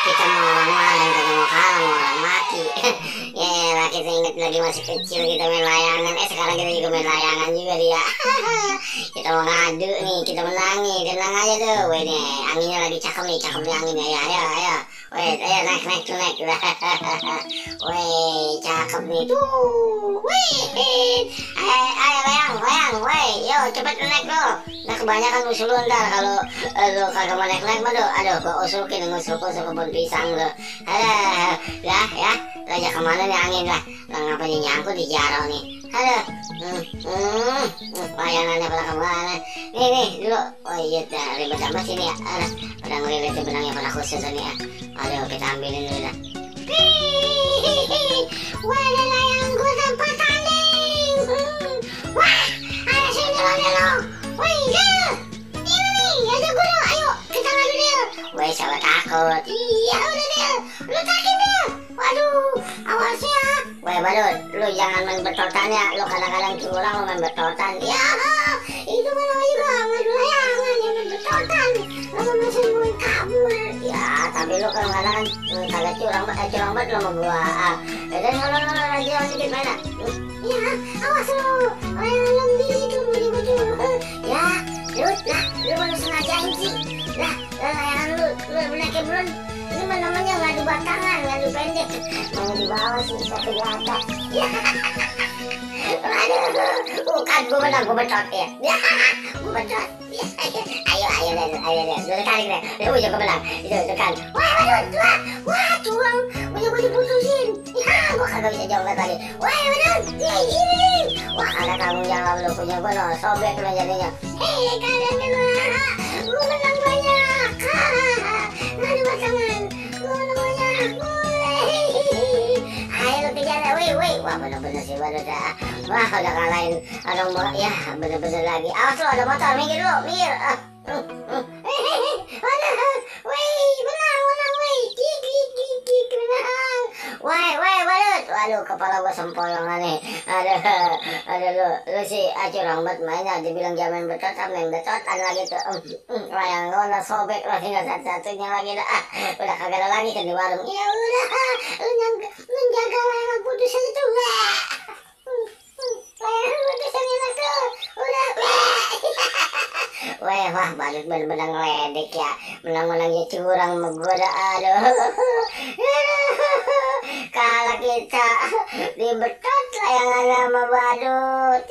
Kita mau orang main, kita mau kalah, mau orang mati. Ya lah, kita ingat lagi masih kecil kita main layangan. Sekarang kita juga main layangan juga dia. Kita mau ngadu nih, kita menang nih, tenang aja tuh. Weh nih, anginnya lagi cakep nih anginnya. Ayo. Weh, ayo naik. Weh, cakep nih tuh. Wih, ayo layang, weh, yo cepet naik lo. Nah kebanyakan usul lo ntar kalau lo kagak mau naik mah aduh gua usul ke kebun pisang lo. Ya, aja kemana nih angin lah. Lah ngapain nyangkut di jarang nih. Aduh, layangannya pada kemana? Nih dulu. Oh iya, ribet amat sini ya. Aduh, pada ngelilit benangnya pada khusus nih ya. Aduh, kita ambilin dulu dah. Wah, ada layang gua tempat tanding. Wah, ada sini lo. Wih, ini nih, ada gua. Ayo, kita ngadu dia. Wih, siapa takut? Iya, udah dia. Lu takin dia. Waduh, awas ya. Weh, Badut, lu jangan main betotan ya. Lu kadang-kadang curang lu main betotan. Ya, itu mah namanya juga ngadu layangan yang main betotan. Lu masih mau kabur. Ya, tapi lu kadang-kadang kagak curang banget lu sama gua. Dan lo jangan dikit main. Ya, awas lu. Layangan lu gitu betul. Ya, lu mana sengajain sih? Lah, layangan lu naiknya belum. Ini mah namanya ngadu batangan, ngadu pendek. Mau di bawah sih, bisa ke atas. Ya. Aduh, bukan gue menang, gue betot ya. Ya, gue betot. Ya, ayo deh. Lu tarik deh. Lu juga menang. Itu kan. Wah, curang. Gue diputusin. Ya, gue kagak bisa jawab lagi. Wah, Badut, ini. Wah, kagak tanggung jawab lu punya gue no. Sobek lu jadinya. Hei, kalian kena. Gue menang banyak. Ngadu batangan. Gue menang banyak. Ayo lu kejar. Wih. Wah, bener-bener sih Badut dah. Wah, udah kalahin. Aduh, ya bener-bener lagi. Awas lu, ada motor. Minggir. Wih, Badut. Waduh, kepala gua sempoyongan nih. Aduh, lu sih curang banget mainnya. Dibilang jangan main betotan lagi tuh. Layang gua udah sobek lah, tinggal satu-satunya lagi dah. Udah kagak ada lagi kan di warung. Ya udah, lu jaga layangan putus itu enggak? Layangan putus yang enak tuh. Udah. Wah, Badut bener-bener ngeledek ya. Menang-menangnya curang sama gua dah. Aduh. Kalau kita di betot layangan sama Badut.